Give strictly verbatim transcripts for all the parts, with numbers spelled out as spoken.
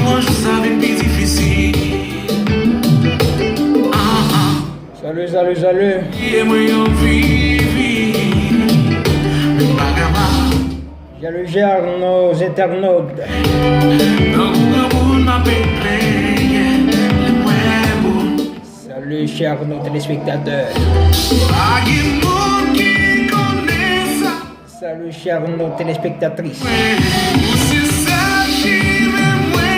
Jou sa vin pi difisil. Ah, ah. Salut, salut, salut. Ye mwen yon vivi. Men pa kapab. Salut, chers nos internautes. Tankou granmoun m ap plenyen. Lè m wè moun. Salut, chers nos téléspectateurs. Pa gen moun ki konnen sa. Salut, chers nos téléspectatrices. Ou se sèl ki renmen mwen.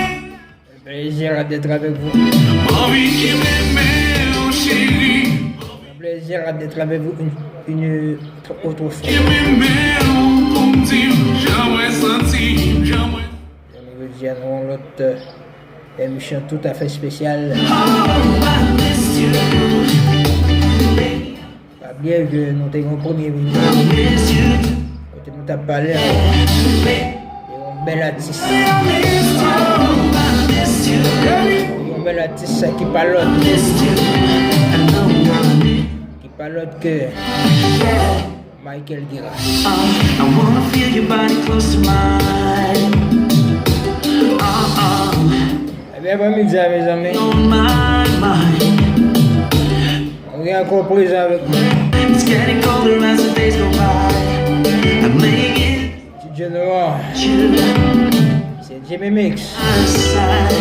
Plaisir d'être avec vous. M anvi kenbe men w, cheri. Plaisir d'être avec vous une, une autre fois. Kenbe men w pou m di w jan mwen santi m, jan mwen. Jodi a, nou yon lòt, euh, emisyon toutafè espesyal. Oh, I miss you. Pa bliye ke nou te gen yon premye emisyon kote nou t ap pale de yon bèl atis. Yon bèl atis ki pa lòt, ki pa lòt ke Michael Guerra. I wanna feel your body close to mine. Uh, uh. Ebyen, aprè midi a, mezanmi. On my mind. Ou gen ankò prezan avèk mwen. It's getting colder as the days go by. I'm laying in. Ti General. You. Se Jimmy Mix. Outside.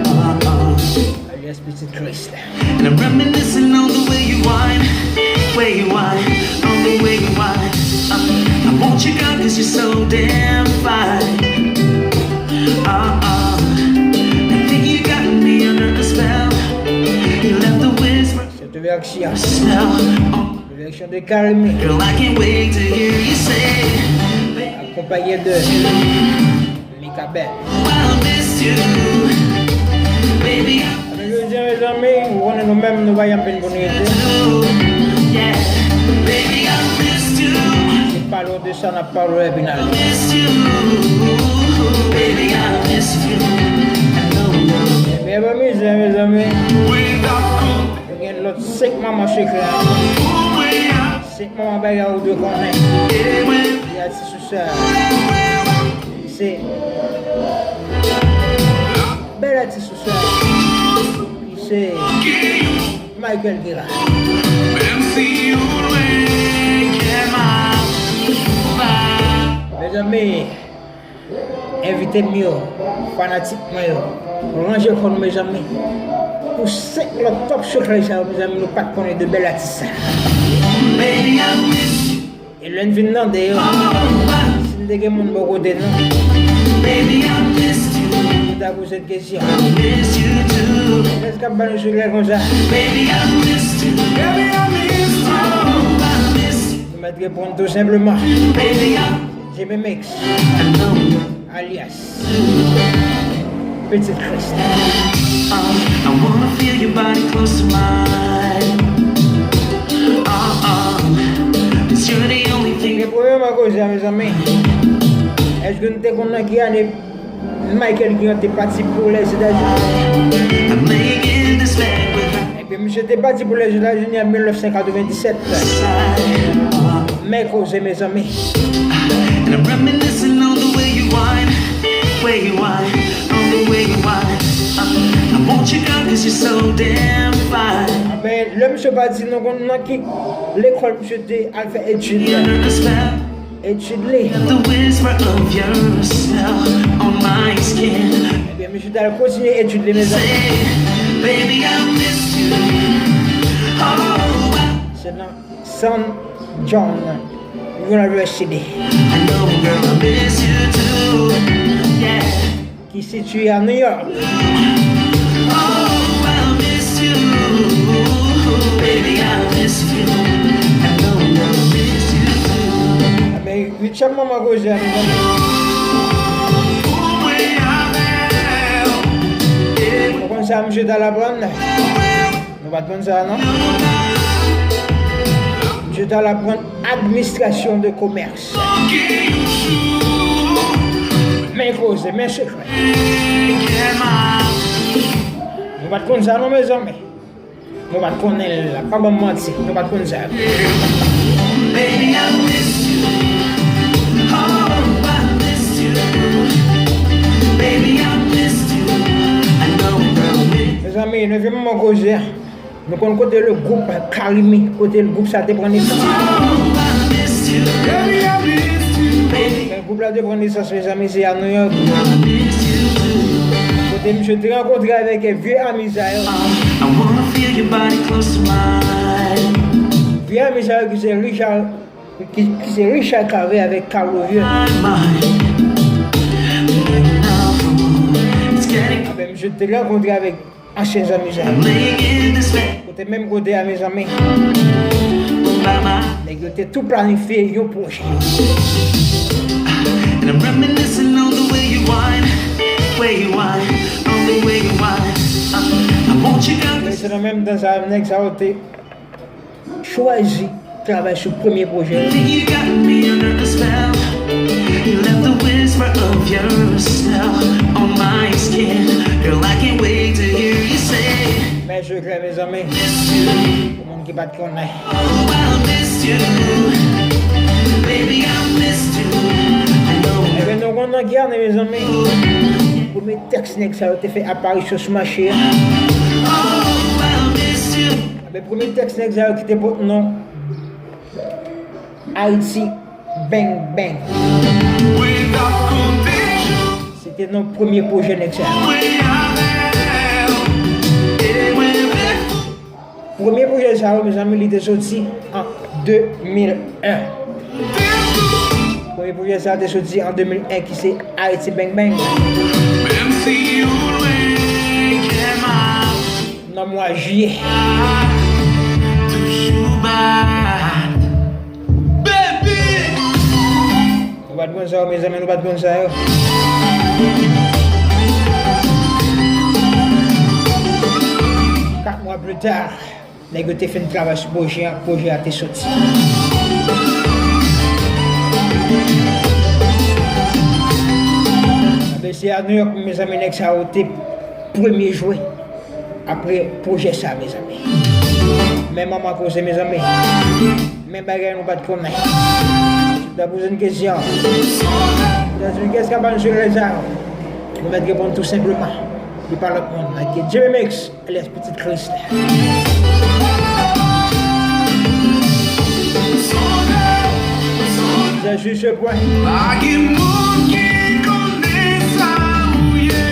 Uh, uh. Alias Petit Christ. And I'm reminiscing on the way you whine, way you whine, on the way you whine. Uh, I want you gone 'cause you're so damn fine. Uh, uh. I think you got me under a spell. You left the whisper. Cette version. Smell. Uh, Version de Carimi. Girl, I can't wait to hear you say, baby, akonpaye de Mika Bell. I miss you. Baby, I miss you. Jodi a, mezanmi, ou konnen nou menm, nou pa janm vin pou nou rete. Yeah. Baby, I miss you. Se pa lòt de sa n ap pale epi n ale. I miss you. Baby, I miss you. I know, know. Ebyen, pa mizè, mezanmi. Wake up. Nou gen lòt senk manman sekrè ankò. Senk manman bagay ou dwe konnen. Li atis ou sa. Se bèl atis ou sa. Li se Michael Guerra. Menm si ou lwen, kè m ap ba. Mezanmi, envite m yo, fanatik mwen yo, ranje kò nou, mezanmi. Pou senk lòt top sekrè sa yo, mezanmi, nou pa t konnen de bèl atis sa. Baby, I miss you. E lè n vin tande yo, si n te gen moun bò kote nou, baby, I miss you. Nou ta poze l kesyon. I miss you too. Kiyès k ap ba nou sekrè konsa? Baby, I miss you. Baby, I miss you. I miss you. Nou mèt reponn tou senpleman. Baby, I Jimmy Mix, alias Petit Christ. Uh, I wanna feel your body close to mine. Uh, uh, 'cause you're the only thing. Men premyèman koze a, mezanmi. Èske nou te konn nan ki ane Michael Guerra te pati pou Lèzetazini? I'm laying in this bed with Ebyen, misye te pati pou Lèzetazini an mil nèf san katrevenndisèt. Men koze, mezanmi. And I'm reminiscing on the way you whine, way you whine, on the way you whine. Uh, I want you gone 'cause you're so damn fine. Men, lè misye pati, nou konn nan ki lekòl misye te al fè etid. Etid li. The whisper of your smell on my skin. Ebyen, misye t al kontinye etid li, mezanmi. Say, baby, I miss you. Oh, I Se nan Saint John University. I know, girl, I miss you too. Yeah. Ki sitiye a New York. Oh, I miss you. Baby, I miss you. I know, girl, I miss you too. Men, uityèm manman koze a, mezanmi. Ou konn sa misye t al aprann? Nou pa t konn sa, non? Misye t al aprann administration de commerce. Men koze, men sekrè. Nou pa t konn sa, non, mezanmi. Nou pa t konnen l, pa ban m manti, nou pa t konn sa. Baby, I miss you. Oh, I miss you. Baby, I miss you. E nevyèm moman koze a, nou konn kote le gwoup Karimi, kote gwoup sa te pran nesans. Lè gwoup la te pran nesans, mezanmi, se a New York. Kote misye te rankontre avèk vye ami sa yo. Vye ami sa yo ki se Richard, ki, ki se Richard Cavé avèk Carlo Vieux. Apre misye te rankontre avèk ansyen zanmi sa yo. Kote menm kote a, mezanmi. Nèg yo te tou planifye yon pwojè. Men se nan menm tan sa, nèg sa yo te chwazi travay sou premye pwojè. Men sekrè, mezanmi. Pou moun ki pa t konnen. Ebyen, nou konn nan ki ane, mezanmi. Premye tèks nèg sa yo te fè aparisyon sou mache a. Ebyen, premye tèks nèg sa yo ki te pot non Ayiti Bang Bang. Se te non premye pwojè nèg sa yo. Premye pwojè sa yo, mezanmi, li te soti an de mil en. Premye pwojè sa yo te soti an de mil en, ki se Ayiti Bang Bang. Nan mwa jiyè. Nou pa t konn sa yo, mezanmi, nou pa t konn sa yo. Kat mwa pita, nèg yo te fin travay sou pwojè a, pwojè a te soti. Apre se a New York, mezanmi, nèg sa yo te premye jwe. Apre pwojè sa, mezanmi. Men manman koze, mezanmi. Men bagay nou pa t konnen. Si w ta poze n kesyon, w ta di, "Kiyès k ap ann jwe lè sa yo?" Nou mèt reponn tou senpleman. Li pa lòt moun, like Jimmy Mix, alias Pitit Kris la. Se jis se pwen. Pa gen moun ki konnen sa ou ye.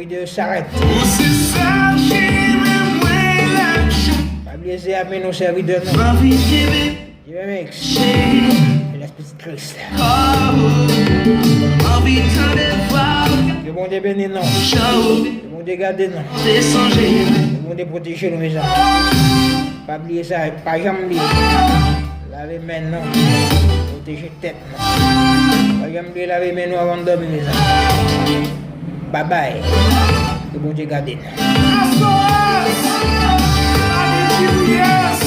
Videyo sa rèd. Ou se sèl ki renmen mwen lè m chante. Pa bliye se ame nou sèvitè nou. M anvi kenbe. Jimmy Mix. Cheri. Alias Pitit Kris. Oh, m anvi tande vwa w. Ke Bondye beni nou. Cho. Ke Bondye gade nou. Te sonje. Ke Bondye pwoteje nou, mezanmi. Pa bliye sa, pa janm bliye. Lave men nou. Pwoteje tèt nou. Pa janm bliye lave men nou avan n dòmi, mezanmi. Babay. Ke Bondye gade nou. S O S! Lave G P S!